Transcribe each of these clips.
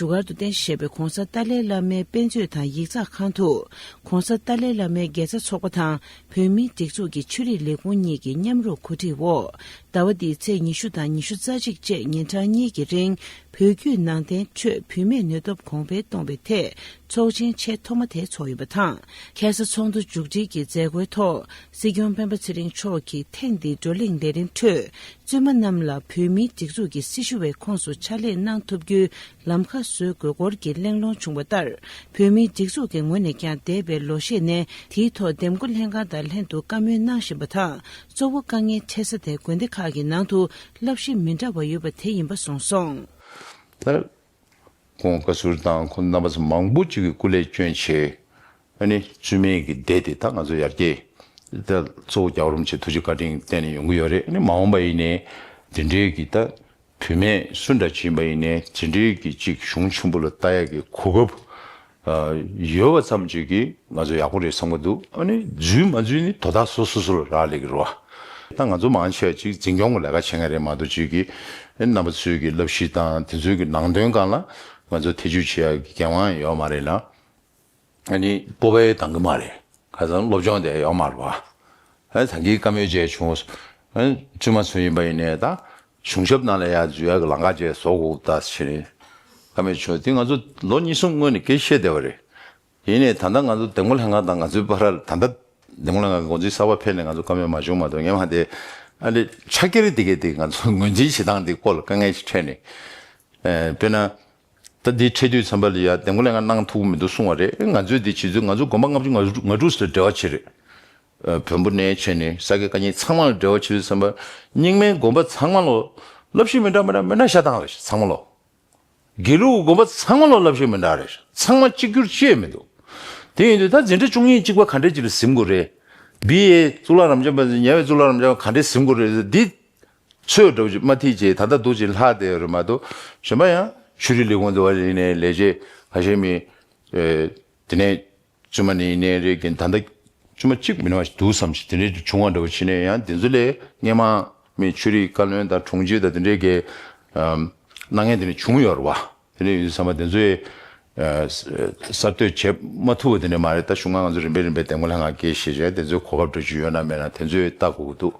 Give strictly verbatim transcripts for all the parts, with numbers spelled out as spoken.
ཟུར་བཀའ་བསྡུ་རྟེན་གཞི་བྱས་པའི་༧གོང་ས་ཏཱ་ལའི་བླ་མའི་དཔེ་མཛོད་དང་ཡིག་ཚགས་ཁང་དུ། ༧གོང་ས་ཏཱ་ལའི་བླ་མའི་དགེ་རྩ་ཚོགས་པ་དང་བོད་མིའི་སྒྲིག་འཛུགས་ཀྱི་ཆོས་རིག་ལས་ཁུངས་གཉིས་ཀྱིས་མཉམ་རུབ་གོ་སྒྲིག་འོག་ཟླ་བ་འདིའི་ཚེས་ཉི་ཤུ་དང་ཉི་ཤུ་རྩ་གཅིག་བཅས་ཉིན་གྲངས་གཉིས་ཀྱི་རིང་། བོད་བརྒྱུད་ནང་བསྟན་ཁྲོད་བུད་མེད་ནུས་སྟོབས་གོང་འཕེལ་གཏོང་བའི་ཐད་ཚོགས་ཆེན་ཆེས་ཐོག་མ་དེ་ཚོགས་ཡོད་པ་དང་། ཁ་སང་ཚོགས་འདུ་མཇུག་སྒྲིལ་གྱི་མཛད་སྒོའི་ཐོག་སྲིད་སྐྱོང་སྤེན་པ་ཚེ་རིང་མཆོག་གིས་ཐེངས་འདིའི་བགྲོ་གླེང་ལས་རིམ་ཁྲོད། བཙུན་མ་རྣམས་ལ་བོད་མིའི་སྒྲིག་འཛུགས་ཀྱི་སྲི་ཞུ་བའི་ཁོངས་སུ་ཕྱག་ལས་གནང་ཐུབ་རྒྱུའི་ལམ་ཁ་བཟོ་དགོས་སྐོར་གྱི་གླེང་སློང་བྱུང་བ་ལྟར། བོད་མིའི་སྒྲིག་འཛུགས་ཀྱི་ངོས་ནས་ཀྱང་འདས་པའི་ལོ་ཤས་ནས་དེའི་ཐོག་འདེམས་བསྐོ་ལྷན་ཁང་དང་ལྷན་དུ་བཀའ་མོལ་གནང་བཞིན་པ་དང་། གཙོ་བོ་དཀའ་ངལ་འཕྲད་ས་དེ་དགོན་སྡེ་ཁག་གི་ནང་དུ་བསླབ་གཞི་མི་འདྲ་བ་ཡོད་པ་དེ་ཡིན་པ་གསུངས་སོང་། ད་ཁོང་བཀའ་ཟུར་དང་ཁོང་རྣམ་པ་ཚོ་མང་པོ་ཅིག་གིས་སྐུ་ལས་བསྐྱོན་བྱས། ཨ་ནི་བཙུན་མའི་གི་སྡེ་དེ་ད་ང་ཚོ་ཡར་རྒྱས་ད་གཙོ་བོ་རྒྱལ་བ་རིན་པོ་ཆེ་ཐུགས་རྗེ་བཀའ་དྲིན་བརྟེན་ནས་ཡོང་གི་ཡོད་རེད། ཨ་ནི་མ་འོངས་པ་ཡིན་ནའི་དེ་འདྲའི་གི་ད་བུད་མེད་སུ་འདྲ་ཅིག་ཡིན་པ་ཡིན་ནའི་དེ་འདྲའི་གི་ཅིག་གཞུང་ཆེན་པོ་ལ་ལྟ་ཡག་གི་གོ་སྐབས་ཨ་ཡོད་པ་ཙམ་ཅིག་གིས་ང་ཚོ་ཡག་པོ་རེད་བསམ་གི་འདུག་ཨ་ནི་འཛུལ་མ་འཛུལ་ནི་དོ་བདག་སོ་སོ་སོ་ལ་རག་ལས་ཀྱི་རེད་བ། ད་ང་ཚོ་མང་ཆེ་བ་ཅིག་འཛིན་སྐྱོང་གི་ལས་ཀ་བྱེད་མཁན་རེད་མ་གཏོགས་ཅིག་གིས་ཨ་ནི་རྣམ་པ་ཚོའི་གི་བསླབ་གཞི་དང་དེ་ཚོའི་གི་ནང་དོན་སྒང་ལ་ང་ཚོ་ཐེ་བྱུས་བྱེད་ཡག་གི་འགན་དབང་ཡོད་མ་རེད་ལ། ཨ་ནི་སྤོབས་པ་འདང་གི་མ་རེད། ཁ་སང་སློབ་སྦྱོང་དེ་ཡོད་མ་རེད་བ། ཨ་ནི་ད་གིན་བཀའ་མོལ་བྱས་བྱུང་། ཨ་ནི་བཙུན་མ་ཚོ་ཡིན་པ་ཡིན་ནའི་ད་གཞུང་ཞབས་ནང་ལ་ཡར་འཛུལ་ཡག་གི་ལམ་ཁ་བཅས་བཟོ་དགོས་ད་ཟེར་ནས་བཀའ་མོལ་བྱུང་། དེ་ང་ཚོ་ལོ་གཉིས་གསུམ་སྔོན་ནས་སྐད་བཤད་བསྡད་པ་རེད། ཡིན་ནའི་ད་ལྟ་ང་ཚོ་འདེམས་བསྐོ་ལྷན་ཁང་དང་ང་ཚོའི་བར་ལ་ད་ལྟ་འདེམས་བསྐོ་ལྷན་ཁང་འགོ་འཛིན་གསར་པ་ཕེབས་ནས་ང་ཚོ་བཀའ་མོལ་མ་བྱུང་མ་གཏོགས་སྔོན་མ་དེ་ཨ་ནི་ཕྱག་འཁྱེར་དེ་གས་དེ་ང་ཚོ་ངོས་འཛིན་བྱེད་སྟངས་དེ་སྐོར་ལ་དཀའ་ངལ་ཞིག་འཕྲད་ནས། ཨ་དཔེར་ན། ད་འདི་འཕྲད་དུས་ཙམ་པ་ལ་ཡ་འདེམས་བསྐོ་ལྷན་ཁང་གནང་ཐུབ་ཀྱི་མི་འདུག་གསུང་བ་རེད། ང་ཚོས་འདི་བྱེད་ཚུལ་ང་ཚོ་དགོན་པ་ལྔ་བཅུ་ང་དྲུག་ང་དྲུག་ལ་འབྲེལ་བ་བྱེད་རེད། ཨ་བོན་པོ་ནས་བྱས་ནས་ས་དགེ་བཀའ་རྙིང་ཚང་མ་ལ་འབྲེལ་བ་བྱེད་དུས་ཙམ་པ་རྙིང་མའི་དགོན་པ་ཚང་མ་ལོ་བསླབ་གཞི་མི་འདྲ་མི་འདྲ་མི་འདྲ་བཞག་བཏང་རེད་ཚང་མ་ལོ། དགེ་ལུགས་དགོན་པ་ཚང་མ་ལོ་བསླབ་གཞི་མི་འདྲ་རེད། ཚང་མ་གཅིག་གྱུར་ཅི་ཡང་མི་འདུག་དེ་ཡིན་དུས་ད་འཛིན་གྲྭ་བཅུ་གཉིས་གཅིག་པ་ག་འདྲས་ཅིག་ལ་ཟིན་དགོས་རེད། བི་ཨེ་གཙུག་ལག་རབ་འབྱམས་པ་ཉེ་བའི་གཙུག་ལག་རབ་འབྱམས་པ་ག་འདྲས་ཟིན་དགོས་རེད་འདི། ཚོད་འདྲ་བོ་ཅིག་མ་ཐིག་ཅིག་ད་ལྟ་འདུག་ཅིག་ལྷག་བསྡད་ཡོད་རེད་མ་གཏོགས་གཞན་པ་ཡང་ཆོས་རིག་ལས་ཁུངས་འདི་བ་ཡིན་ནའི་ལས་བྱེད་ཁ་ཤས་མི། ཨེ་དེ་ནས་བཙུན་མ་ནི་ཡིན་ནའི་རེད་ཀྱི་ད་ལྟ་བཙུན་མ་གཅིག་མིན་པ་ཞིག་འདུག་བསམ་ཞིག་དེ་འདྲའི་བྱུང་བ་འདྲ་བོ་ཕྱིན་ནས་ཡང་དེ་ཚོ་ལས་སྔས་མ་མི་ཆོས་རིག་བཀའ་བློན་དང་དྲུང་ཆེ་དང་དེ་འདྲའི་གི་ཨམ་གནང་མཁན་དེ་འདྲ་བྱུང་ཡོད་རེད་བ། དེ་འདྲ་ཡིན་དུས་ཙམ་པ་དེ་ཚོས་ཨ་གསར་གཏོད་བྱེད་མ་ཐུབ་པ་དེ་འདྲ་མ་རེད། ད་གཞུང་ང་ང་ཚོ་རིམ་པས་རིམ་པས་འདེམས་བསྐོ་ལྷན་ཁང་སྐད་བཤད་བྱས་དེ་ཚོའི་གོ་སྐབས་འདྲ་ཅིག་ཡོད་ན་མེད་ན་དེ་ཚོས་ལྟ་དགོས་ཀྱི་འདུག་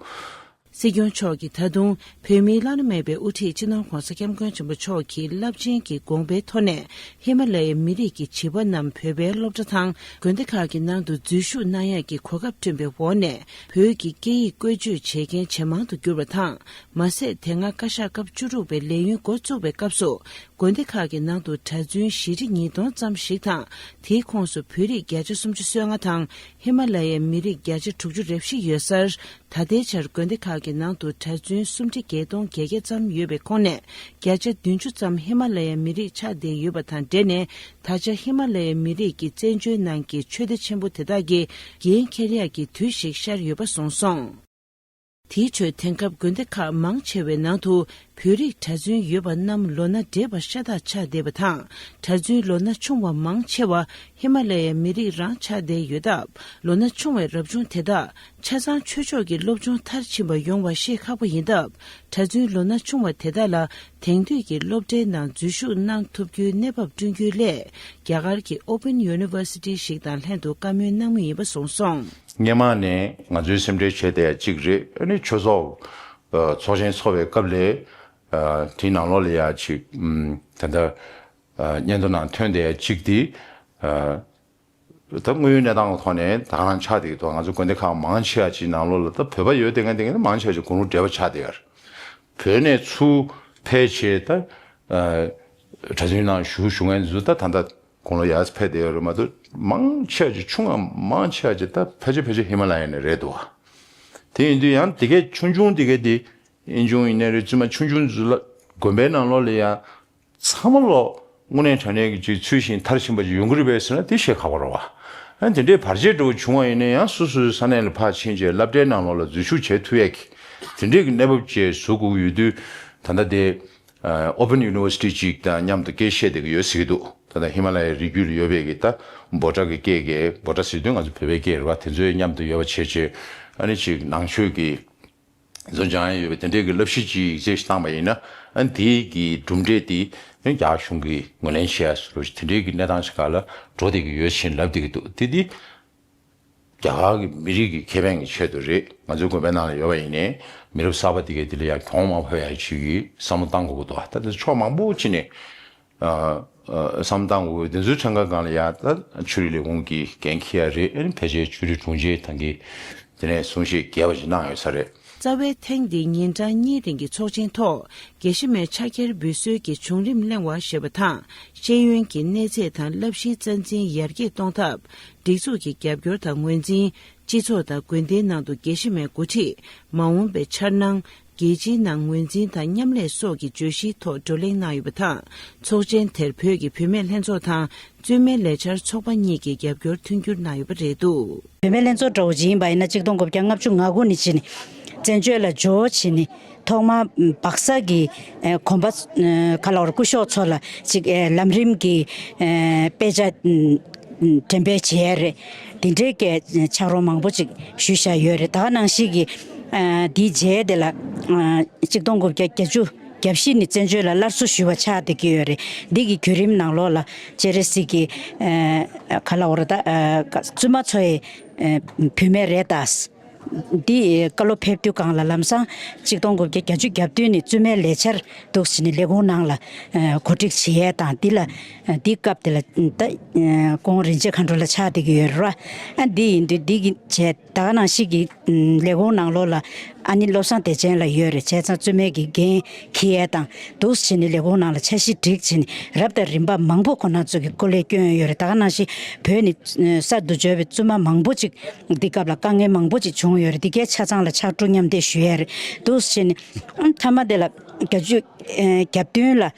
སྲིད་སྐྱོང་མཆོག་གིས་ད་དུང་བོད་མིའི་བླ་ན་མེད་པའི་དབུ་ཁྲིད་སྤྱི་ནོར་༧གོང་ས་༧སྐྱབས་མགོན་ཆེན་པོ་མཆོག་གིས་རླབས་ཆེན་གྱི་དགོངས་པའི་ཐོག་ནས་ཧི་མ་ལ་ཡའི་མི་རིགས་ཀྱི་བྱིས་པ་རྣམས་བོད་པའི་སློབ་གྲྭ་དང་དགོན་སྡེ་ཁག་གི་ནང་དུ་འཛུལ་ཞུགས་གནང་ཡག་གི་གོ་སྐབས་བསྐྲུན་པའི་འོག་ནས་བོད་ཀྱི་སྐད་ཡིག་བཀོལ་སྤྱོད་བྱེད་མཁན་ཇེ་མང་དུ་གྱུར་བ་དང་། མ་ཟད་དེ་སྔ་བཀའ་ཤག་སྐབས་བཅུ་དྲུག་པའི་ལས་ཡུན་འགོ་བཙུགས་པའི་སྐབས་སུ། དགོན་སྡེ་ཁག་གི་ནང་དུ་གྲྭ་བཙུན་བཞི་ཁྲི་ཉིས་སྟོང་ཙམ་ཞིག་དང་། དེའི་ཁོངས་སུ་བོད་རིགས་བརྒྱ་ཆ་སུམ་ཅུ་སོ་ལྔ་དང་། ཧི་མ་ལ་ཡའི་མི་རིགས་བརྒྱ་ཆ་དྲུག་ཅུ་རེ་བཞི་ཡོད་སར། ད་ལྟའི་ཆར་དགོན་སྡེ་ཁག་གི་ནང་དུ་གྲྭ་བཙུན་སུམ་ཁྲི་བརྒྱད་སྟོང་བརྒྱད་བརྒྱ་ཙམ་ཡོད་པའི་ཁོངས་ནས། བརྒྱ་ཆ་བདུན་ཅུ་ཙམ་ཧི་མ་ལ་ཡའི་མི་རིགས་ཆགས་བསྡད་ཡོད་པ་དང་འབྲེལ་ནས། ད་ཆ་ཧི་མ་ལ་ཡའི་མི་རིགས་ཀྱི་བཙན་བྱོལ་ནང་གི་ཆོས་སྡེ་ཆེན་པོ་དེ་དག་གི་འགན་འཁྱེར་ཡག་གི་དུས་ཤིག་ཤར་ཡོད་པ་གསུངས་སོང་། དེའི་ཁྲོད་དེང་སྐབས་དགོན་སྡེ་ཁག་མང་ཆེ་བའི་ནང་དུ་བོད་རིགས་གྲྭ་བཙུན་ཡོད་པ་རྣམས་ལོ་ན་བགྲེས་པ་ཤ་སྟག་ཆགས་བསྡད་པ་དང་། གྲྭ་བཙུན་ལོ་ན་ཆུང་བ་མང་ཆེ་བ་ཧི་མ་ལ་ཡའི་མི་རིགས་རང་ཆགས་བསྡད་ཡོད་སྟབས། ལོ་ན་ཆུང་བའི་རབ་བྱུང་དེ་དག་ཆ་ཚང་ཆོས་ཕྱོགས་ཀྱི་སློབ་སྦྱོང་མཐར་ཕྱིན་པ་ཡོང་བ་ཤེས་ཁག་པོ་ཡིན་སྟབས། གྲྭ་བཙུན་ལོ་ན་ཆུང་བ་དེ་དག་ལ་དེང་དུས་ཀྱི་སློབ་གྲྭའི་ནང་འཛུལ་ཞུགས་གནང་ཐུབ་རྒྱུའི་གནས་བབ་བསྐྲུན་རྒྱུའི་སླད། རྒྱ་གར་གྱི་Open University ཞིག་དང་ལྷན་དུ་བཀའ་མོལ་གནང་མུས་ཡིན་པ་གསུངས་སོང་། སྔས་མ་ནས་ང་ཚོའི་སེམས་ཁྲལ་བྱས་བསྡད་ཡ་གཅིག་རེད། ཨ་ནི་ཆོས་ཚོགས་ཨ་ཚོགས་ཆེན་ཚོགས་པའི་སྐབས་ལས་ཨ་དེའི་ནང་ལོགས་ལ་ཡ་ཅིག་ཨམ་ད་ལྟ་ཨ་སྙན་ཐོ་ནང་ཐོན་བསྡད་ཡ་གཅིག་དེ་ཨ་ད་དངོས་ཡོད་གནས་སྟངས་ཀྱི་ཐོག་ནས་ད་ག་རང་ཆགས་བསྡད་ཀྱི་འདུག་ང་ཚོ་དགོན་སྡེ་ཁག་མང་ཆེ་བ་ཅིག་ནང་ལོགས་ལ་ད་བོད་པ་ཡོད་བསྡད་མཁན་དེ་ག་ནི་མང་ཆེ་བ་ཅིག་དགུང་ལོ་བགྲེས་པ་ཆགས་བསྡད་ཡ་རེད། བོད་ནས་ཚུར་ཕེབས་བྱས་ད་ཨ་གྲྭ་བཙུན་ནང་ཞུགས་ཞུ་མཁན་ཚོ་ད་ད་ལྟ་དགུང་ལོ་ཡར་ཕེབས་བསྡད་ཡོད་རེད་མ་གཏོགས་མང་ཆེ་བ་ཅིག་ཆུང་ང་མང་ཆེ་བ་ཅིག་ད་ཕལ་ཆེར་ཕལ་ཆེར་ཧི་མ་ལ་ཡ་ནས་རེད་འདུག་བ། དེ་ཡིན་དུས་ཡང་དེ་གས་ཆུང་ཆུང་དེ་གས་དེ་ཨིན་ཆུང་ཡིན་ནའི་རེད། བཙུན་མ་ཆུང་ཆུང་ཚོ་ལ་དགོན་པའི་ནང་ལོགས་ལ་ཡ་ཚང་མ་ལོ་དངོས་གནས་དྲང་གནས་ཀྱི་ཅིག་ཚུལ་བཞིན་མཐར་ཕྱིན་པ་ཅིག་ཡོང་གི་རེད་པས་ཟེར་ན་དེ་བཤད་ཁག་པོ་རེད་བ། ཨ་དེ་འདྲའི་བར་ཆད་འདྲ་བོ་བྱུང་བ་ཡིན་ན་ཡང་སོ་སོའི་ས་གནས་ལ་ཕར་ཕྱིན་བྱས་སློབ་གྲྭའི་ནང་ལོགས་ལ་འཛུལ་ཞུགས་བྱེད་ཐུབ་ཡས་ཀྱི་དེ་འདྲའི་གི་གནས་བབ་ཅིག་བཟོ་དགོས་ཀྱི་ཡོད་དུས་ད་ལྟ་དེ་Open University ཅིག་དང་མཉམ་དུ་སྐད་བཤད་བསྡད་ཀྱི་ཡོད་ཟེར་གྱི་འདུག་ད་ལྟ་ཧི་མ་ལ་ཡའི་རི་རྒྱུད་ལ་ཡོད་པའི་གི་ད་འབོད་སྒྲ་གི་སྐད་གི་འབོད་སྒྲ་ཟེར་དུས་ང་ཚོ་བོད་པའི་སྐད་རེད་བ། དེ་ཚོའི་མཉམ་དུ་ཡོད་པ་བྱས་བྱས་ཨ་ནི་ཅིག་ནང་ཆོས་ཀྱི་ འཛིན་སྦྱང་ཡ་ཡོད་པའི་དེ་འདྲའི་གི་བསླབ་གཞི་ཅིག་ཡིག་ཚད་ཞིག་བཏང་པ་ཡིན་ན། ཨ་ནི་དེའི་གི་གྲུབ་འབྲས་དེ་ཨ་ནི་རྒྱ་གཞུང་གིས་ངོས་ལེན་བྱེད་ཡ་བཟོ་འདྲ་ཞིག་དེ་འདྲའི་གི་གནས་སྟངས་ཤིག་སྒང་ལ་འགྲོ་བསྡད་ཀྱི་ཡོད་ཅེས་ལབ་བསྡད་ཀྱི་འདུག་དེ་དེ་རྒྱ་གར་གྱི་མི་རིགས་ཀྱི་ཁེ་ཕན་གྱི་ཆེད་དུ་རེད། ང་ཚོའི་དགོན་པའི་ནང་ལ་ཡོད་པ་ཡིན་ནའི་མི་རབས་གསར་པ་དེ་གས་དེ་ལ་ཡང་གྱོང་མ་ཕོག་ཡ་ཅིག་གི་བསམ་བློ་བཏང་དགོས་ཀྱི་འདུག་ད་ལྟ་ཕྱོགས་མང་པོ་ཅིག་ནས་ཨ་ཨ་བསམ་བློ་བཏང་དགོས། དེ་ཚོའི་གྲངས་ཀ་སྒང་ལ་ཡང་ད་ཆོས་རིག་ལས་ཁུངས་ཀྱི་འགན་འཁྱེར་ཡ་རེད། ཨ་ནི་ཕལ་ཆེར་ཆོས་རིག་དྲུང་ཆེ་ད་གིན་དེ་ནས་གསུང་བཤད་རྒྱས་པ་ཅིག་གནང་ཡོད་ས་རེད། རྩ་བའི་ཐེངས་འདིའི་ཉིན་གྲངས་གཉིས་རིང་གི་ཚོགས་ཆེན་ཐོག་དགེ་བཤེས་མའི་ཕྱག་འཁྱེར་འབུལ་སྲོལ་གྱི་བྱུང་རིམ་གླེང་བ་ཞེས་པ་དང་། ཤེས་ཡོན་གྱི་གནས་ཚད་དང་བསླབ་གཞིའི་རྩ་འཛིན་ཡར་རྒྱས་གཏོང་ཐབས། སྒྲིག་འཛུགས་ཀྱི་རྒྱབ་སྐྱོར་དང་ངོས་འཛིན། སྤྱི་ཚོགས་དང་དགོན་སྡེའི་ནང་དུ་དགེ་བཤེས་མའི་འགོ་ཁྲིད། མ་འོངས་པའི་འཆར་སྣང་། རྒྱལ་སྤྱིའི་ནང་ངོས་འཛིན་དང་མཉམ་ལས་སོགས་ཀྱི་བརྗོད་གཞིའི་ཐོག་བགྲོ་གླེང་གནང་ཡོད་པ་དང་། ཚོགས་ཆེན་དེར་བོད་ཀྱི་བུད་མེད་ལྷན་ཚོགས་དང་། བཙུན་མའི་ལས་འཆར་ཚོགས་པ་གཉིས་ཀྱིས་རྒྱབ་སྐྱོར་མཐུན་འགྱུར་གནང་ཡོད་པ་རེད་འདུག་བུད་མེད་ལྷན་ཚོགས་འདྲ་བོ་ཅིག་ཡིན་པ་ཡིན་ན། གཅིག་སྟོང་དགུ་བརྒྱ་ལྔ་བཅུ་ང་དགུ་ནས་བྱས་ནས་བཙན་བྱོལ་ལ་འབྱོར་བྱས་ནས་ཐོག་མར་སྦག་ས་གི་ཨ་གོམ་པ་ཨ་ག་ལ་བར་སྐུ་ཞབས་ཚོ་ལ་ཅིག་ཨ་ལམ་རིམ་གྱི་ཨ་དཔེ་ཆ་ཨ་འགྲེམས་སྤེལ་བྱས་རེད། དེ་འདྲའི་གི་ཕྱག་རོགས་མང་པོ་ཅིག་ཞུས་བཞག་ཡོད་རེད། ད་ག་ནང་བཞིན་གྱི་ཨ་དེའི་རྗེས་དེ་ལ་ཨ་གཅིག་སྟོང་དགུ་བརྒྱ་བརྒྱད་ཅུ་གྱ་བཞི་ནས་བཙན་བྱོལ་ལ་སླར་གསོ་ཞུས་པ་ཆགས་བསྡད་ཀྱི་ཡོད་རེད། འདི་གི་བརྒྱུད་རིམ་ནང་ལོགས་ལ་སྤྱན་རས་གཟིགས་ཀྱི་ཨ་ག་ལ་འོ་ར་ད་ཨ་བཙུན་མ་ཚོ་ཡི་ཨ་བུད་མེད་རེད་ད། འདི་བཀའ་སློབ་ཕེབས་དུས་སྒང་ལ་ལམ་སང་གཅིག་སྟོང་དགུ་བརྒྱ་བརྒྱད་ཅུ་གྱ་བདུན་ནས་བཙུན་མའི་ལས་འཆར་འདུག་སེ་བྱས་ནས་ལས་ཁུངས་ནང་ལ་ཨ་གོ་སྒྲིག་བྱེད་ཡས་དང་། འདི་ལ་ཨ་འདི་སྐབས་དེ་ལ་ད་ཨ་སྐུ་ངོ་རིན་ཆེན་མཁའ་འགྲོ་ལགས་ཆགས་བསྡད་ཀྱི་ཡོད་རེད་བ། ཨ་འདི་ཡིན་དུས་འདི་གི་བྱས། ད་ག་ནང་བཞིན་གྱི་ཨ་ལས་ཁུངས་ནང་ལོགས་ལ་ཨ་ནི་བློ་བཟང་བདེ་ཆེན་ལགས་ཡོད་རེད། བྱས་ཙང་བཙུན་མའི་གི་འགན་འཁྱེར་ཡས་དང་འདུག་སེ་བྱས་ནས་ལས་ཁུངས་ནང་ལ་འཆར་གཞི་སྒྲིག་བྱས་ནས་རབ་དང་རིམ་པ་མང་པོ་ཁོ་ན་ཚོ་གིས་སྐུ་ལས་བསྐྱོན་ཡོད་རེད། ད་ག་ནང་བཞིན་བོད་ནས་ཨ་གསར་དུ་འབྱོར་བའི་བཙུན་མ་མང་པོ་ཅིག་འདི་སྐབས་ལ་དཀའ་ངལ་མང་པོ་ཅིག་བྱུང་ཡོད་རེད། འདི་གའི་ཆ་ཚང་ལ་ཕྱག་གྲུ་མཉམ་འདེགས་ཞུ་ཡས་རེད། འདུག་སེ་བྱས་ནས་ཨ་མཐའ་མ་དེ་ལ་བརྒྱད་ཅུ་ཨ་གྱ་བདུན་ལ།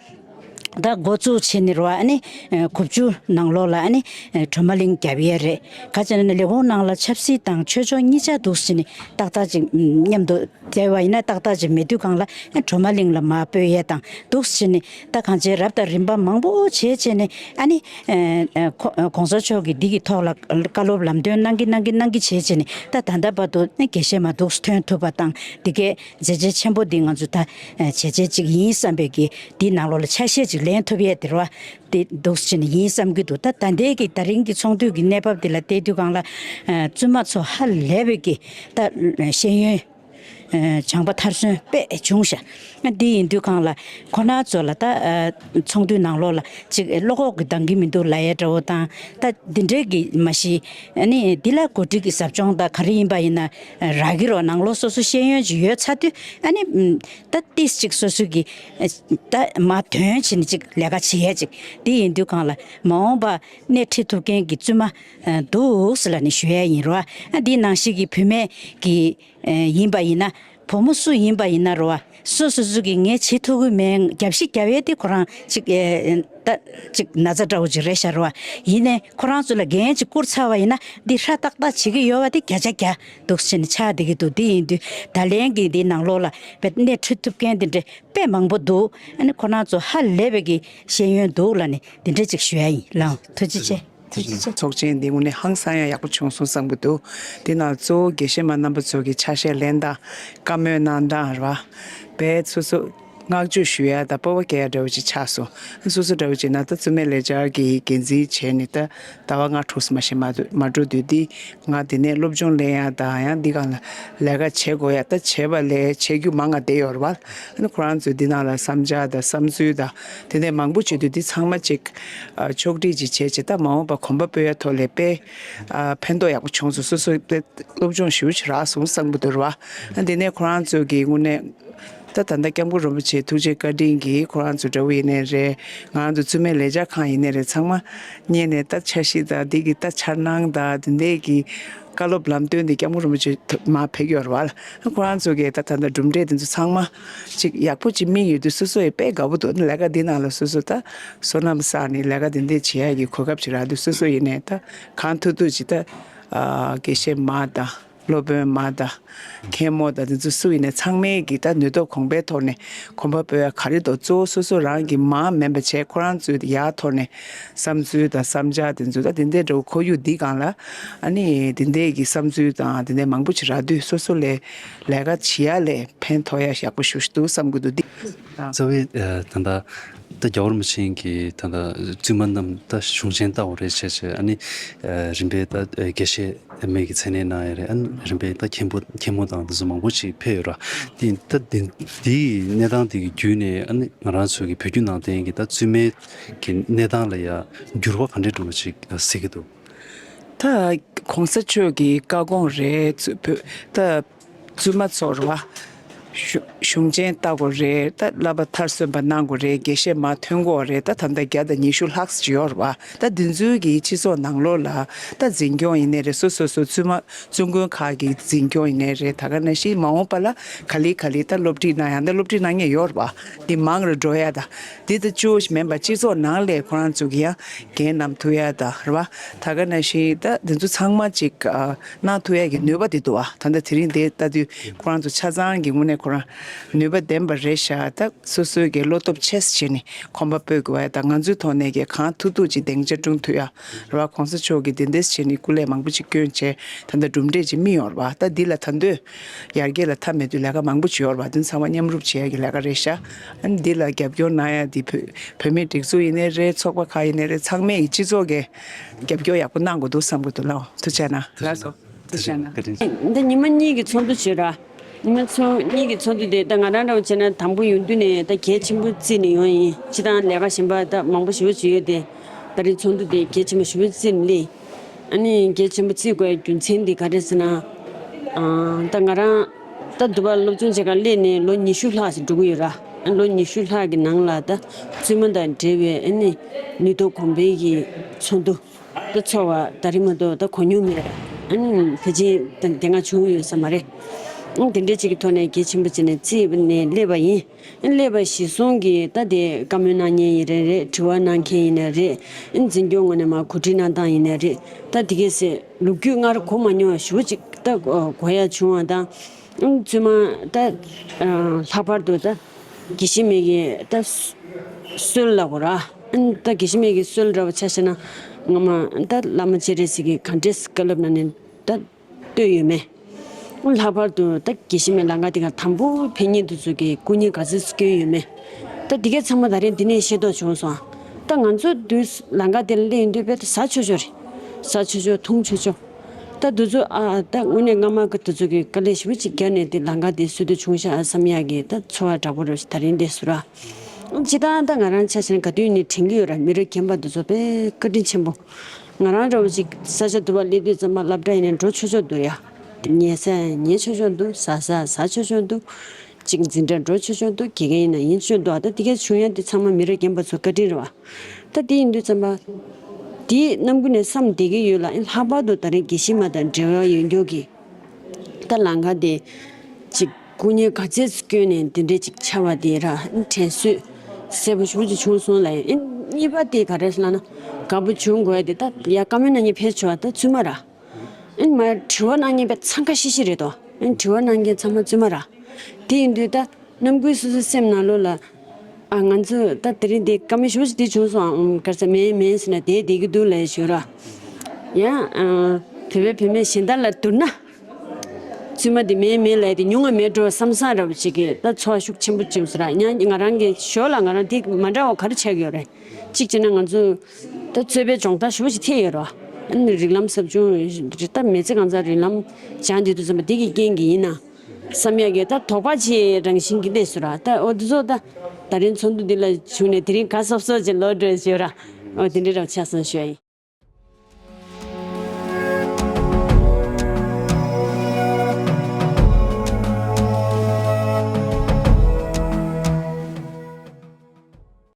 ད་འགོ་བཙུགས་བྱས་ནས་རེད་བ། ཨ་ནི་ཨ་དགུ་བཅུ་ནང་ལོགས་ལ་ཨ་ནི་ཨ་སྒྲོལ་མ་གླིང་རྒྱབ་ཡས་རེད། ག་ཅི་ན་ནི་ལས་ཁུངས་ནང་ལ་ཆབ་སྲིད་དང་ཆོས་ཕྱོགས་གཉིས་ཆ་འདུག་སེ་བྱས་ནས་ཏག་ཏག་ཅིག་མཉམ་དུ་བསྡད་པ་ཡིན་ན་ཏག་ཏག་ཅིག་མེད་དུས་སྒང་ལ་ཨ་སྒྲོལ་མ་གླིང་ལ་མར་སྤོས་ཡས་དང་འདུག་སེ་བྱས་ནས། ད་གང་ཅི་རབ་དང་རིམ་པ་མང་པོ་བྱས་བྱས་ནས་ཨ་ནི་ཨ་ཨ་ཁོ་ཨ་གོང་ས་མཆོག་གིས་འདི་གི་ཐོག་ལ་བཀའ་སློབ་ལམ་སྟོན་གནང་གི་གནང་གི་གནང་གི་བྱས་བྱས་ནས། ད་ད་ལྟ་བར་དུ་ཨ་དགེ་བཤེས་མ་འདུག་སེ་ཐོན་ཐུབ་པ་དང་འདི་གའི་བྱས་རྗེས་ཆེན་པོ་འདི་ང་ཚོ་ད་བྱས་རྗེས་གཅིག་ཡིན་བསམ་པའི་གི་འདི་ནང་ལོགས་ལ་ཆ་ཤས་ཅིག་ལེན་ཐུབ་ཡས་དེ་རེད་བ། དེ་འདུག་སེ་བྱས་ནས་ཡིན་བསམ་གྱི་འདུག་ད་ད་ལྟའི་གི་ད་རིང་གི་ཚོགས་འདུ་གི་གནས་བབ་འདི་ལ་བལྟས་དུས་སྒང་ལ་བཙུན་མ་ཚོ་ཧ་ལས་པའི་གི་ད་ཤེས་ཡོན་སྦྱངས་པ་མཐར་སོན་དཔེ་བྱུང་ཤག་འདི་ཡིན་དུས་སྒང་ལ་ཁོ་ན་ཚོ་ལ་ད་ཚོགས་འདུའི་ནང་ལོགས་ལ་ཅིག་བློ་ཁོག་གི་འདང་གི་མི་འདུག་ལབ་ཡས་འདྲ་བོ་དང་། ད་འདི་འདྲའི་གི་མ་གཞི་ཨ་ནི་འདི་ལ་གོ་སྒྲིག་གི་ཟབ་སྦྱོང་དང་ག་རེ་ཡིན་པ་ཡིན་ན་རག་གི་རོ། ནང་ལོགས་སོ་སོ་ཤེས་ཡོན་ཅིག་ཡོད་ཚར་དུས་ཨ་ནི་ད་ཏིས་ཅིག་སོ་སོ་གི་ད་མ་དོན་བྱས་ནས་ཅིག་ལས་ཀ་བྱེད་ཡས་ཅིག་འདི་ཡིན་དུས་སྒང་ལ་མ་འོངས་པ་སྣེ་ཁྲིད་ཐུབ་མཁན་གྱི་བཙུན་མ་འདུག་ཟེར་ལབ་ནས་ཞུ་ཡས་ཡིན་རོ། ཨ་འདི་ནང་བཞིན་གྱི་བུད་མེད་ཀྱི་ཡིན་པ་ཡིན་ན། བུ་མོ་སུ་ཡིན་པ་ཡིན་ན་རོ། སོ་སོ་སོ་གི་ངས་བྱེད་ཐུབ་ཀྱི་མེད། རྒྱབ་བཤིག་རྒྱབ་ཡས་དེ་ཁོ་རང་ཅིག་ཨེ་ད་ཅིག་ན་ཚ་འདྲ་བོ་ཅིག་རེད་ཤག་རོ། ཡིན་ནའི་ཁོ་རང་ཚོ་ལ་འགན་ཅིག་བསྐུར་ཚར་བ་ཡིན་ན་འདི་ཧྲ་ཏག་ཏག་བྱེད་ཀྱི་ཡོད་པ་དེ་བརྒྱ་ཆ་བརྒྱ་འདུག་སེ་བྱས་ནས་ཆགས་བསྡད་ཀྱི་འདུག་འདི་ཡིན་དུས་ད་ལན་གྱི་འདི་ནང་ལོགས་ལ་བེད་སྣེ་ཁྲིད་ཐུབ་མཁན་དེ་འདྲ་དཔེ་མང་པོ་འདུག་ཨ་ནི་ཁོ་རང་ཚོ་ཧ་ལས་པའི་གི་ཤེས་ཡོན་འདུག་ལབ་ནས་འདི་འདྲ་ཅིག་ཞུ་ཡ་ཡིན། ལགས་ཐུགས་རྗེ་ཆེ། ཐུགས་རྗེ་ཆེ། ཚོགས་ཆེན་འདི་དངོས་གནས་ཧང་སང་ཡང་ཡག་པོ་བྱུང་སོང་བསམ་གྱི་འདུག་དེ་ནང་གཙོ་བོ་དགེ་བཤེས་མ་རྣམ་པ་ཚོ་གི་ཆ་ཤས་ལེན་སྟངས། བཀའ་མོལ་གནང་སྟངས་རེད་བ། དཔེ་སོ་སོ་བསྔགས་བརྗོད་ཞུ་ཡ་དང་སྤོབས་པ་སྐྱེ་ཡ་འདྲ་བོ་ཅིག་ཆགས་སོང་། སོ་སོ་འདྲ་བོ་ཅིག་ན་ད་བཙུན་མའི་ལས་འཆར་གྱི་འགན་འཛིན་བྱས་ནས་ད་ཟླ་བ་ལྔ་དྲུག་ཙམ་མ་ཞིག་མ་འགྲོ་དུས་འདི་ང་འདི་ནས་སློབ་སྦྱོང་ལེན་ཡ་དང་ཡང་འདི་སྒང་ལ་ལས་ཀ་བྱེད་དགོས་ཡ། ད་བྱས་པ་ལས་བྱེད་རྒྱུ་མང་ང་བསྡད་ཡོད་རེད་བ། ཨ་ནི་ཁོ་རང་ཚོས་འདི་ནང་ལ་བསམ་འཆར་དང་བསམ་ཚུལ་དང་དེ་འདྲ་མང་པོ་བྱེད་དུས་འདི་ཚང་མ་ཅིག་ཨ་ཕྱོགས་སྒྲིག་ཅིག་བྱས་བྱས་ད་མ་འོངས་པ་གོམ་པ་སྤོས་ཡ་ཐོག་ལ་དཔེ་ཨ་ཕན་ཐོགས་ཡག་པོ་བྱུང་སོང་། སོ་སོ་དཔེ་སློབ་སྦྱོང་ཞེ་པོ་ཅིག་རག་སོང་བསམ་གྱི་འདུག་རེད་བ། ཨ་འདི་ནས་ཁོ་རང་ཚོ་གི་དངོས་གནས་ད་ད་ལྟ་སྐྱབས་མགོན་རིན་པོ་ཆེ་ཐུགས་རྗེ་བཀའ་དྲིན་གྱིས་ཁོ་རང་ཚོ་འདྲ་བོ་ཡིན་ནའི་རེད། ང་རང་ཚོ་བཙུན་མའི་ལས་འཆར་ཁང་ཡིན་ནའི་རེད། ཚང་མ་གཉེར་ནས་ད་འཆར་གཞི་དང་འདི་གི་ད་འཆར་སྣང་དང་དེ་འདྲའི་གི་བཀའ་སློབ་ལམ་སྟོན་འདི་སྐྱབས་མགོན་རིན་པོ་ཆེ་མར་ཕེབས་ཀྱི་ཡོད་རེད་བ། ཁོ་རང་ཚོ་གིས་ད་ད་ལྟ་གྲུབ་འབྲས་དེ་ཚོ་ཚང་མ་ཅིག་ཡག་པོ་ཅིག་སྨིན་ཡོད་དུས་སོ་སོ་ཡི་དཔེ་དགའ་པོ་འདུག་ལས་ཀ་འདི་ནང་ལ་སོ་སོ་ད་བསོད་ནམས་བསགས་ནས་ལས་ཀ་འདི་འདྲས་བྱེད་ཡ་གི་གོ་སྐབས་ཅིག་རག་དུས་སོ་སོ་ཡིན་ནའི་ད་གང་ཐུབ་ཐུབ་ཅིག་ད་ཨ་དགེ་བཤེས་མ་དང་། སློབ་དཔོན་མ་དང་། མཁན་མོ་དང་དེ་ཚོ་སུ་ཡིན་ནའི་ཚང་མས་ཀྱི་ད་ནུས་སྟོབས་གོང་འཕེལ་ཐོག་ནས་གོམ་པ་སྤོས་ཡ་ག་རེ་འདུག་གཙོ་བོ་སོ་སོ་རང་གི་མ་མིན་པ་བྱས་ཁོ་རང་ཚོའི་ཡག་ཐོག་ནས་བསམ་ཚུལ་དང་བསམ་འཆར་དེ་ཚོ་ད་དེ་འདྲའི་འདྲ་བོ་ཁོར་ཡུག་འདི་སྒང་ལ་ཨ་ནི་དེ་འདྲའི་གི་བསམ་ཚུལ་དང་དེ་འདྲའི་མང་པོ་ཅིག་རག་དུས་སོ་སོ་ལས་ལས་ཀ་བྱེད་ཡ་ལས་ཕན་ཐོགས་ཡ་ཡག་པོ་ཞེ་པོ་ཅིག་འདུག་བསམ་གྱི་འདུག་འདི། རྩ་བའི་ད་ལྟ་ད་རྒྱལ་བ་རིན་པོ་ཆེ་གི་ད་ལྟ་བཙུན་མ་རྣམས་ད་གཞུང་ཆེན་ལྟ་བུ་རེད་བྱས་བྱས་ཨ་ནི་རིམ་པས་ད་དགེ་བཤེས་མའི་གི་མཚན་གནས་གནང་ཡ་རེད། ཨ་ནི་རིམ་པས་ད་མཁན་པོ་མཁན་མོ་དང་དེ་ཚོ་མང་པོ་ཅིག་ཕེབས་ཡོད་ར། དེ་ད་དེ་དེའི་གནས་སྟངས་དེ་གི་བརྒྱུད་ནས་ཨ་ནི་ང་རང་ཚོ་གི་བོད་བརྒྱུད་ནང་བསྟན་གི་ད་བཙུན་མའི་གི་གནས་སྟངས་ལ་ཡ་འགྱུར་བ་ག་འདྲས་འགྲོ་བ་ཅིག་གཟིགས་ཀྱི་འདུག་ད་གོང་ས་མཆོག་གི་བཀའ་དགོངས་རེད། ཚུ་བོད་ད་བཙུན་མ་ཚོར་བ། གཞུ་གཞུང་ཆེན་ལྟ་དགོས་རེད། ད་བསླབ་པ་མཐར་སོན་པ་གནང་དགོས་རེད། དགེ་བཤེས་མ་ཐོན་དགོས་རེད། ད་ད་ལྟ་བརྒྱ་དང་ཉི་ཤུ་ལྷག་ཅིག་ཡོད་རེད་པ། ད་འདི་ཚོའི་གི་སྤྱི་ཚོགས་ནང་ལོགས་ལ་ད་འཛིན་སྐྱོང་ཡིན་ནའི་རེད། སོ་སོ་སོ་བཙུན་མ་བཙུན་དགོན་ཁག་གི་འཛིན་སྐྱོང་ཡིན་ནའི་རེད། ད་ག་ནང་བཞིན་མ་འོངས་པ་ལ་ག་ལེ་ག་ལེ་ད་སློབ་ཁྲིད་གནང་ཡ་ད་སློབ་ཁྲིད་གནང་མཁན་ཡོད་རེད་པ། འདི་མང་རུ་འགྲོ་ཡ་ད་འདི་ད་གཅིག་པོ་ཞིག་མིན་པ་སྤྱི་ཚོགས་ནང་ལས་ཁོ་རང་ཚོ་གི་ཡང་འགན་བསྣམས་ཐུབ་ཡ་ད་རེད་པ། ད་ག་ནང་བཞིན་ད་འདི་ཚོ་ཚང་མ་ཅིག་གནང་ཐུབ་ཡ་གི་ནུས་པ་དེ་འདུག་ཨ། ད་ལྟ་དེ་རིང་འདི་ལྟ་དུས་ཁོ་རང་ཚོ་ཆ་ཚང་གི་ངོས་ནས་ཁོ་རང་ནུས་པ་ལྡན་པ་རེད་ཤག་ད་སོ་སོའི་གི་བློ་སྟོབས་ཆེ་ཙམ་བྱས་ནས་གོམ་པ་སྤོས་དགོས་པ་ཡ་ད་ང་ཚོའི་ཐོག་ནས་གི་གང་ཐུབ་ཐུབ་ཅིག་སྡིངས་ཆ་བསྐྲུན་ཐུབ་ཡ་རེད་པ། གོང་ས་མཆོག་གི་འདི་འདྲས་བྱས་ནས་སྐུ་ལས་མང་པོ་ཅིག་བསྐྱོན་བྱས་ད་ལྟ་གྲུབ་འབྲས་ཅིག་སྨིན་ཡོད་རེད་པ། ད་འདི་ལ་ད་འདོད་ཡར་རྒྱས་ལ་མཐའ་མེད་དུས་ལས་ཀ་མང་པོ་ཅིག་ཡོད་རེད་པ། འདི་ཚང་མ་མཉམ་རུབ་བྱེད་ཡ་གི་ལས་ཀ་རེད་ཤག་ཨ་ནི་འདི་ལ་རྒྱབ་སྐྱོར་གནང་ཡ་འདི་བོད་བོད་མིའི་སྒྲིག་འཛུགས་ཡིན་ནའི་རེད། ཚོགས་པ་ཁག་ཡིན་ནའི་རེད། ཚང་མས་སྤྱི་ཚོགས་ཀྱི་རྒྱབ་སྐྱོར་ཡག་པོ་གནང་དགོས་འདུག་བསམ་གྱི་འདུག་ལགས། ཐུགས་རྗེ་གནང་། ལགས་སོ། ཐུགས་རྗེ་གནང་། བཀའ་དྲིན་ཆེ། འདི་ཉི་མ་གཉིས་ཀྱི་ཚོགས་འདུ་བྱོས་ར། ཉི་མ་ཚོ་གཉིས་ཀྱི་ཚོགས་འདུ་དེ་ད་ང་རང་འདྲ་བོ་བྱས་ན་དང་པོ་ཡོང་དུས་ནས་ད་གལ་ཆེན་པོ་བརྩིས་ནས་ཡོང་ཡིན། སྤྱིར་བཏང་ལས་ཀ་གཞན་པ་ད་མང་པོ་ཞེ་པོ་ཅིག་ཡོད་དེ། ད་རེས་ཚོགས་འདུ་དེ་གལ་ཆེན་པོ་ཞེ་པོ་བརྩིས་ནས་སླེབས། ཨ་ནི་གལ་ཆེན་པོ་བརྩི་དགོས་རྒྱུ་མཚན་འདི་ག་རེ་ཟེར་ན། ཨང་། ད་ང་རང་ད་འདི་པར་སློབ་སྦྱོང་བྱེད་གར་སླེབས་ནས་ལོ་ཉི་ཤུ་ལྷག་ཞིག་འགྲོ་གི་ཡོད་ར། ལོ་ཉི་ཤུ་ལྷག་གི་ནང་ལ་ད་བཙུན་མ་དང་འབྲེལ་བའི་ཨ་ནི་ནུས་སྟོབས་གོང་འཕེལ་གྱི་ཚོགས་འདུ་ད་ཚོགས་པ་ད་རེས་མ་གཏོགས་ད་གོ་མྱོང་མེད་ར། ཨ་ནི་ཕལ་ཆེར་ད་དེ་སྔ་བྱུང་ཡོད་ས་མ་རེད། ཨང་། དེ་འདྲའི་ཅིག་གི་ཐོག་ནས་གལ་ཆེན་པོ་བྱས་ནས་བརྩིས་ནས་སླེབས་པ་ཡིན། སླེབས་པ་གཞིར་བཟུང་གིས་ད་དེ་བཀའ་མོལ་གནང་མཁན་ཡིན་ནའི་རེད། དྲི་བ་གནང་མཁན་ཡིན་ནའི་རེད། འཛིན་སྐྱོང་ངོས་ནས་མར་གོ་སྒྲིག་གནང་སྟངས་ཡིན་ནའི་རེད། ད་དེ་གས་སེ་ལོ་རྒྱུས་སྔར་གོ་མ་མྱོང་བ་ཞེ་པོ་ཅིག་ད་གོ་ཡ་བྱུང་བ་དང་། བཙུན་མ་ད་ལྷག་པར་དུ་ད་དགེ་བཤེས་མའི་གི་ད་སྲོལ་ལབ་དགོས་ར། ད་དགེ་བཤེས་མའི་གི་སྲོལ་འདྲ་བོ་ཆ་བཞག་ན་སྔ་མ་ད་བླ་མ་སྤྱན་རས་གཟིགས་ཀྱིས་ག་འདྲས་བཀའ་སློབ་གནང་ནས་ད་བཏོད་ཡོད་མེད། ལྷག་པར་དུ་ད་དགེ་བཤེས་མའི་ལམ་ཁ་དེ་ག་དང་པོ་ཕེབས་མཁན་དེ་ཚོ་གི་སྐུ་ཉིད་ག་ཚོད་སྐྱོན་ཡོད་མེད། ད་དེ་གས་ཚང་མ་ད་རེས་འདི་ནས་ཤེས་རྟོགས་བྱུང་སོང་། ད་ང་ཚོ་དུས་ལམ་ཁ་དེ་ལ་སླེབས་ཡོང་དུས་དཔེ་ད་ཟ་ཆོག་ཆོག་རེད། ཟ་ཆོག་ཆོག་འཐུང་ཆོག་ཆོག་ད་དེ་ཚོ་ཨ་ད་དངོས་གནས་སྔ་མ་གི་དེ་ཚོ་གི་དཀའ་ལས་ཞེ་པོ་ཅིག་བརྒྱབ་ནས་དེ་ལམ་ཁ་དེ་སྲོལ་གཏོད་བྱུང་ཤག་བསམ་ཡག་གི་ད་ཚོར་བ་འདྲ་པོ་རེ་ཞིག་ད་རེས་འདས་སོང་ར། སྤྱིར་བཏང་ད་ང་རང་ཆ་བཞག་ན་ག་དུས་ནས་དྲན་གྱི་ཡོད་ར། མི་རབས་རྒན་པ་དེ་ཚོ་དཔེ་བཀའ་དྲིན་ཆེན་པོ། ང་རང་འདྲ་བོ་ཅིག་ས་ཆ་དུ་བ་སླེབས་དུས་ཙམ་པ་སློབ་གྲྭ་ཡིན་ནའི་འགྲོ་ཆོག་ཆོག་འདུག་ཡ། ཉལ་ས་ཉལ་ཆོག་ཆོག་འདུག་ཟ་ས་ཟ་ཆོག་ཆོག་འདུག་ཅིག་འཛིན་གྲྭ་འགྲོ་ཆོག་ཆོག་འདུག་དགེ་རྒན་ཡིན་ན་ཡིན་ཆོག་འདུག་ཨ་ད་དེ་གས་བྱུང་ཡ་དེ་ཚང་མ་མི་རབས་རྒན་པ་ཚོ་བཀའ་དྲིན་རེད་བ། ད་དེ་ཡིན་དུས་ཙམ་པ། དེའི་རྣམ་ཀུན་ནས་བསམ་བསྡད་ཀྱི་ཡོད་ལ་ཨེ་ལྷག་པར་དུ་ད་རེས་དགེ་བཤེས་མ་དང་འབྲེལ་བ་ཡོད་མཁན་གྱི། ད་ལམ་ཁ་དེ་ཅིག་སྐུ་ཉིད་ག་ཚད་བསྐྱོན་ནས་འདི་འདྲས་ཅིག་ཆགས་པ་དེ་ར་དྲན་གསོས་གསལ་པོ་ཞེ་པོ་ཅིག་བྱུང་སོང་ལ་ཡིན། གཉིས་པ་དེ་ག་རེ་ཟེར་ལབ་ན་དགའ་པོ་བྱུང་དགོས་དེ་ད་ཡ་བཀའ་མོལ་གནང་མཁན་ཕལ་ཆེ་བ་ད་བཙུན་མ་ར། ཨེ་མ་དྲི་བ་གནང་མཁན་པའི་འཚང་ཁ་ཤིག་ཤིག་རེད་དོ། ཨེ་དྲི་བ་གནང་མཁན་ཚང་མ་བཙུན་མ་ར། དེ་ཡིན་དུས་ད་རྣམ་ཀུན་སོ་སོའི་སེམས་ནང་ལོགས་ལ། ཨ་ང་ཚོས་ད་དེ་རིང་འདི་བཀའ་མོལ་ཞེ་པོ་ཅིག་འདི་བྱུང་སོང་ཨ། ཨུམ་ག་རེ་ཟེར་མིན་མིན་ཟེར་ནས་དེ་བསྡད་ཀྱི་འདུག་ལབ་ཞུ་ར། ཡང་ཨ་བོད་པའི་བུད་མེད་གཞན་དག་ལ་བསྡུར་ན། བཙུན་མ་འདི་མིན་མིན་ལབ་དེ་ཉུང་བ་མེད་འགྲོ་བསམ་བསམ་འདྲ་བོ་ཅིག་གི་ད་ཚོར་བ་ཤུགས་ཆེན་པོ་བྱུང་སོང་ར། ཡང་ང་རང་གི་ཞོར་ལ་ང་རང་འདི་མ་འདྲ་བ་ག་རེ་ཆགས་ཀྱི་ཡོད་རེད། གཅིག་བྱས་ན་ང་ཚོ་ད་རྩོད་པའི་སྦྱོང་བརྡར་ཞེ་པོ་ཅིག་ཐེབས་ཡོད་ར། ཨ་ནི་རིགས་ལམ་ཟབ་སྦྱོང་ད་མི་ཚེ་གང་ཚང་རིགས་ལམ་སྦྱངས་བསྡད་དུས་ཙམ་པ་འདི་གི་རྐྱེན་གྱིས་ཡིན་ན། བསམ་ཡག་གི་ད་དོགས་པ་ཆེ་རང་བཞིན་གྱི་སླེབས་སོང་ར། ད་འོ་འདི་ཚོ་ད་ད་རིང་ཚོགས་འདུ་འདི་ལ་བྱུང་ནས་དེ་རིང་དགའ་སོབ་སོབ་ཅིག་ལོག་འགྲོ་ཞུ་ར། འོ་དེ་འདྲའི་རབ་ཆགས་སོང་ཞུ་ཡ་ཡིན།